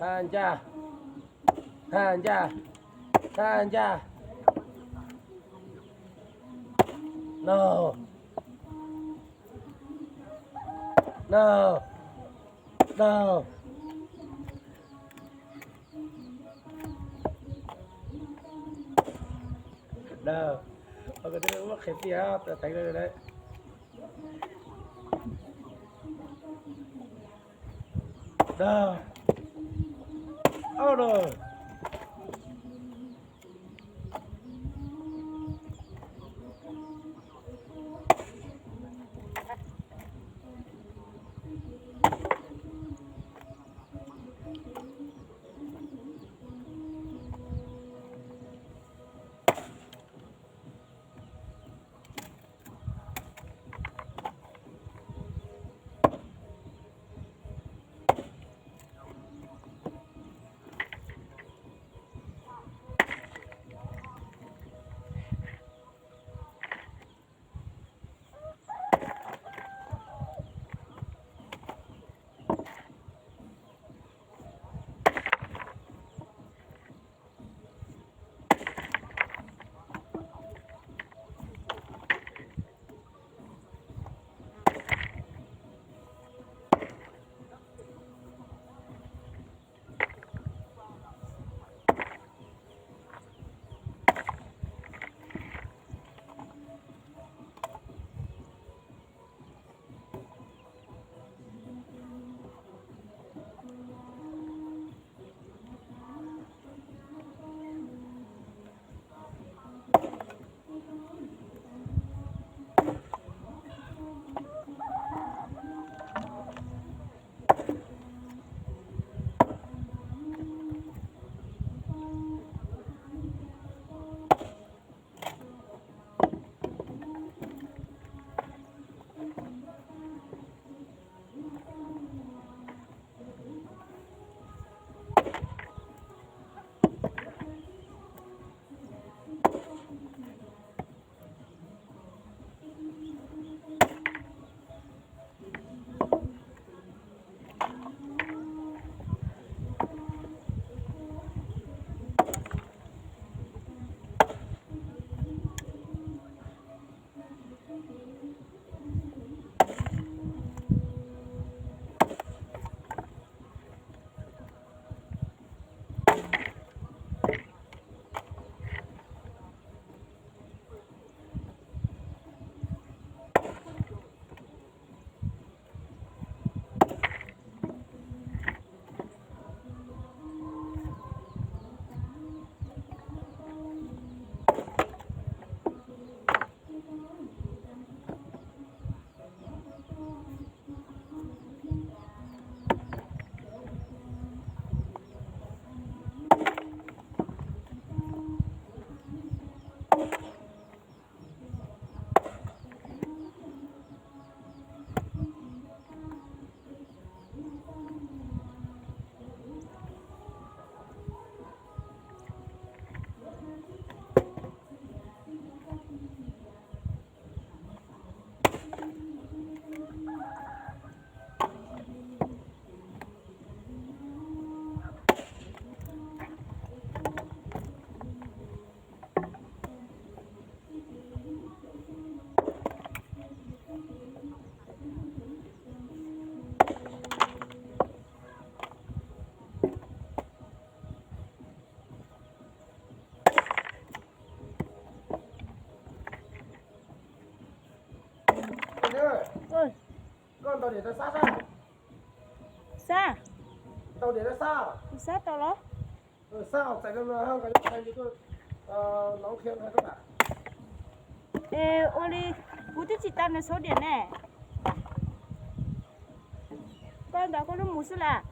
Thaj ncaj, thaj ncaj, thaj ncaj. No, no, no. Dag, ua ko twb muab qhia tiag, teev lawm. Dag, au no. Koj ntaus diam tau sab sab? Sab? Ntaus diam tau sab? Sab tau los? Sab txais no, es ua li kuv twb tsis tau nws số điện ne. Koj ntaus koj lub mus xwb las.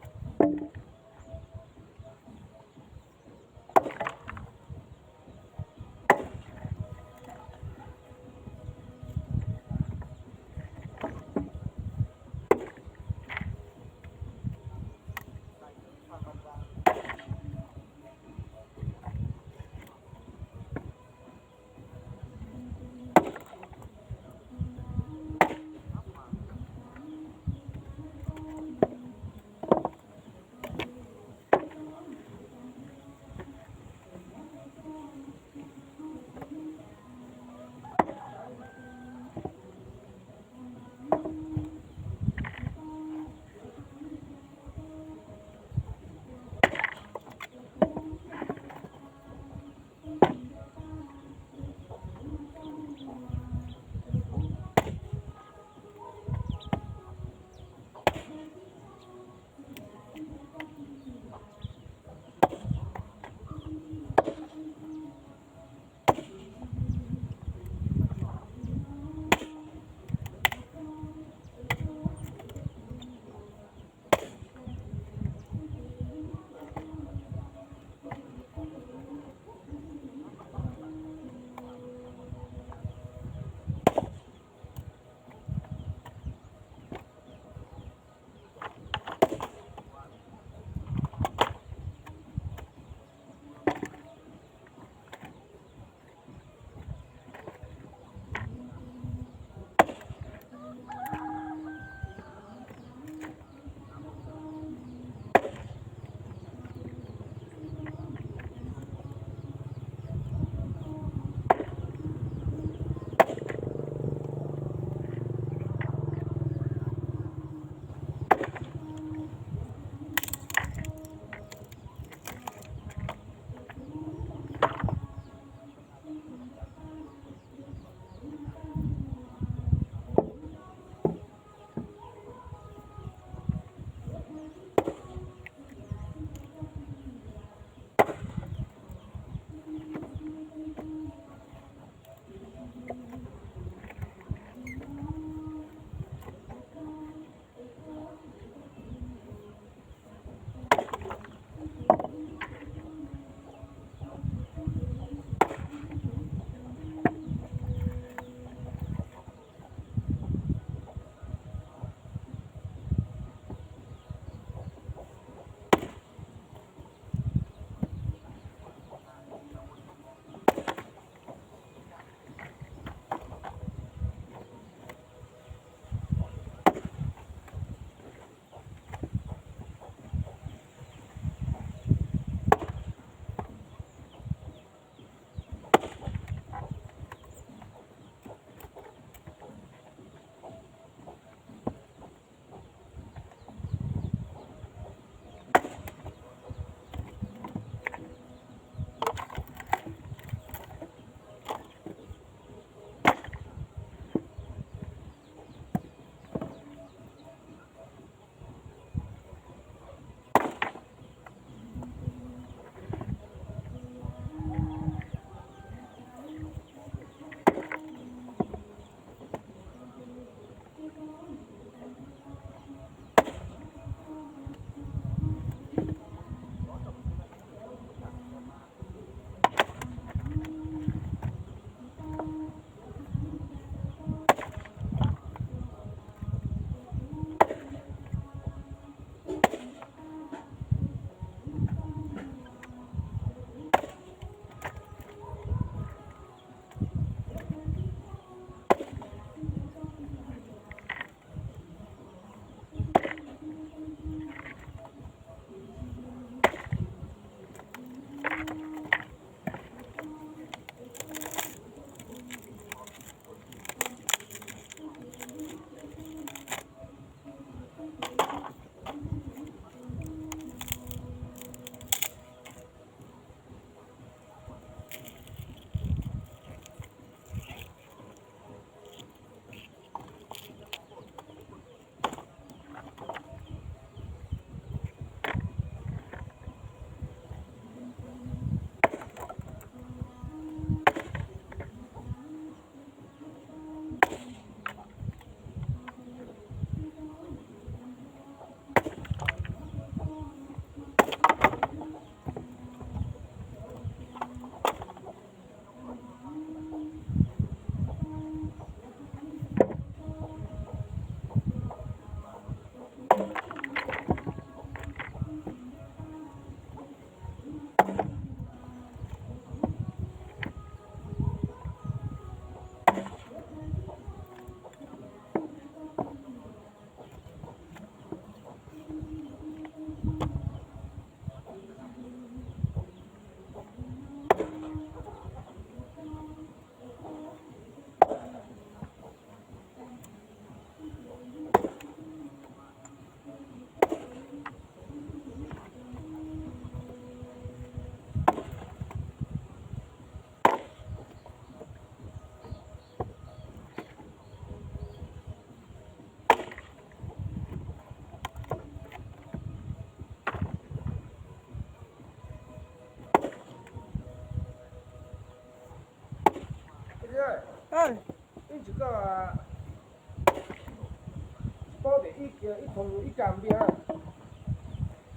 Thoo ib kas npias,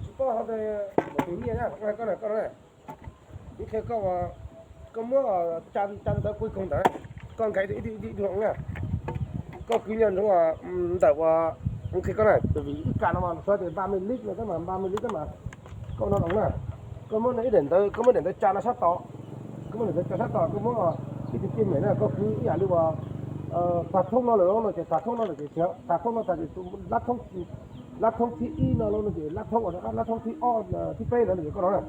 tsis paub hov tes tus nyiaj na, koj na, koj na, ib qhia koj, koj muab tsa ntawv kuj koog ntawd, koj nkag ib tug na, koj kwv nyob ntawm ua, qhia koj na, vim ib kas no mas suav tias ba mil lit no tab mas ba mil lit tab mas koj no no na, koj muab ib daim ntawv, koj muab daim ntawv tsa no sab tod, koj muab daim ntawv tsa sab tod, koj muab ib tug cij meem na, koj kwv ib yam li uas tag thoob no lawm no ces tag thoob no lawm ces tag thoob no tas ces lab thoob thib ib no los no ces lab thoob uas rov qab lab thoob thib ob thib peb no no ces koj no na,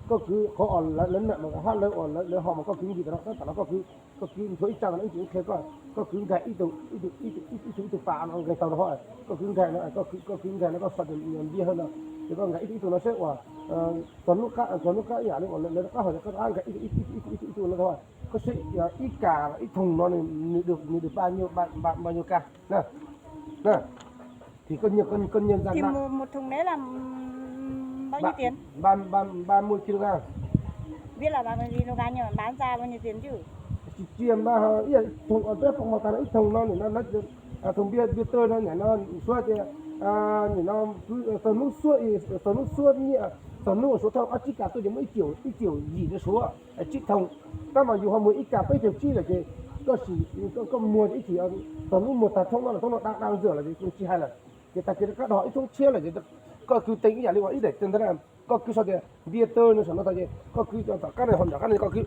koj kwv qhov uas lawv nam mas hab lawv uas lawv ho mas koj kwv nkim tas no, tab tom no koj kwv, koj kwv nthuav ib tsa no ib tug qhia koj, koj kwv nkag ib tug ib tug ib tug pas no nkag tau no, koj kwv nkag no, koj kwv nkag no koj xav tias npias hawm no, ces koj nkag ib tug ib tug no seb uas txog hnub qab, txog hnub qab ib yam li uas lawv rov qab ho ces koj rov qab nkag ib tug ib tug no, koj seb ib kas ib thooj no nws được bao nhiêu, bao nhiêu k na. Thì koj nyiaj, koj nyiaj ntxa Thì na một, một thùng đấy là bao nhiêu tiền? Ba, ba, ba mươi ki lô gam. Biết là ba mươi ki lô gam nhưng mà bán ra bao nhiêu tiền chứ? Tsis cia npa, ib thooj peb pom tas no ib thooj no nim no, thooj npias, npias tawg no nim no suav tias nim no txog hnub suab, txog hnub suab nyiaj, txog hnub suav thauj ob tsib kas tuaj ces muaj ib triệu, ib triệu yim rau suav tsib thooj. Tab mas yus ho muag ib kas peb caug tsib lawm ces koj sim, koj muag ib chim, txog hnub muag tag thoob no lawm, thoob no dab dab ntxwg lawm ces kuj tsis hais lawm. Ces tag kis koj dhos ib thoob tshiab lawm ces koj kwv teej ib yam li uas ib daim tawg ntawd na, koj kwv sau tias npias tawg no saum no tag ces koj kwv tom qab no, hauv nram qab no koj kwv,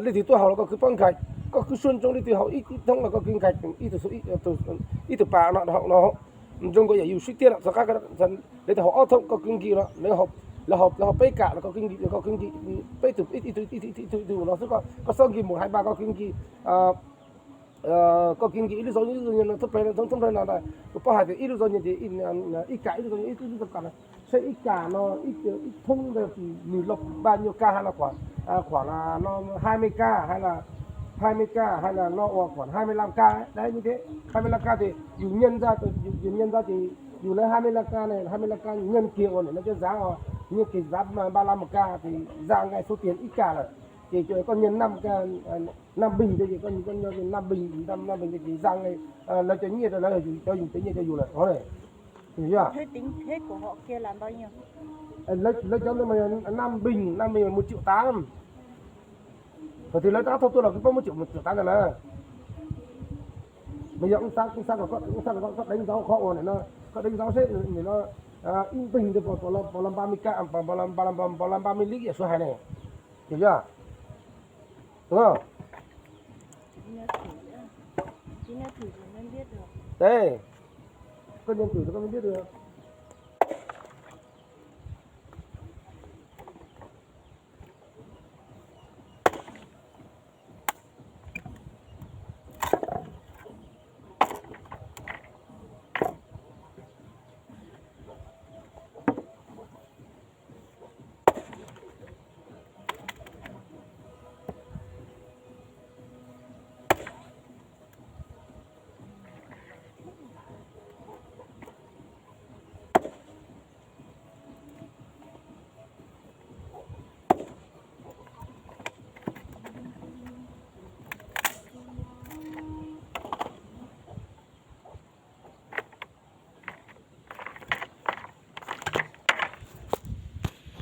leej twg tuaj haus los koj kwv pab nkais, koj kwv suab ntsoov leej twg haus ib thoob los koj kwv nkais ib tug, ib tug pas no no. Zoo nkaus yam yus sib tiag no, tom qab lawv tias haus ob thoob koj kwv nkim no, lawv haus peb kas los koj kwv nkim, koj kwv nkim peb tug, ib tug ib tug no xwb, koj xob nkim mus hais npa koj kwv nkim, koj kwv nkim ib lub zog, ib lub zog nyiaj no thoob plaws, thoob plaws no, kuv paub hais tias ib lub zog nyiaj ces ib kas ib lub zog nyiaj, ib lub zog kas no, seb ib kas no ib thoob ntawd nws los npa nyuag kas hais los kuam, kuam no hai mươi k hay là hai mươi k hay là no uas kuam hai mươi lăm k đấy, như thế hai mươi lăm k thì yus nyiaj ntxa, yus nyiaj ntxa ces yus lawv hai mươi lăm k này, hai mươi lăm k nyiaj kiag uas nim no cov zav, nyiaj kiag zav ba lab một k thì ra ngay số tiền ib kas lawm. Ces koj nyiaj năm bình, koj nyiaj năm bình, năm bình ces ra ngay, lawv cov nyiaj rau lawv, cov yus cov nyiaj rau yus lawm. Thế tính hết của họ kia là bao nhiêu? Lawv cov ntawd mas năm bình, năm bình một triệu tám. Thaum twg lawv rov qab thauj tuaj los kuv pab muab triệu, một triệu tám ntawd lawm. Mas yog ub xab, ub xab, ub xab koj deev zaub qhov uas nim no, koj deev zaub seb nim no ib bình ntawd puas los ba mươi k, puas los ba mươi lít yam suav hais ne. Ces yog, đúng không? Thế, koj nyiaj twm koj mới biết được.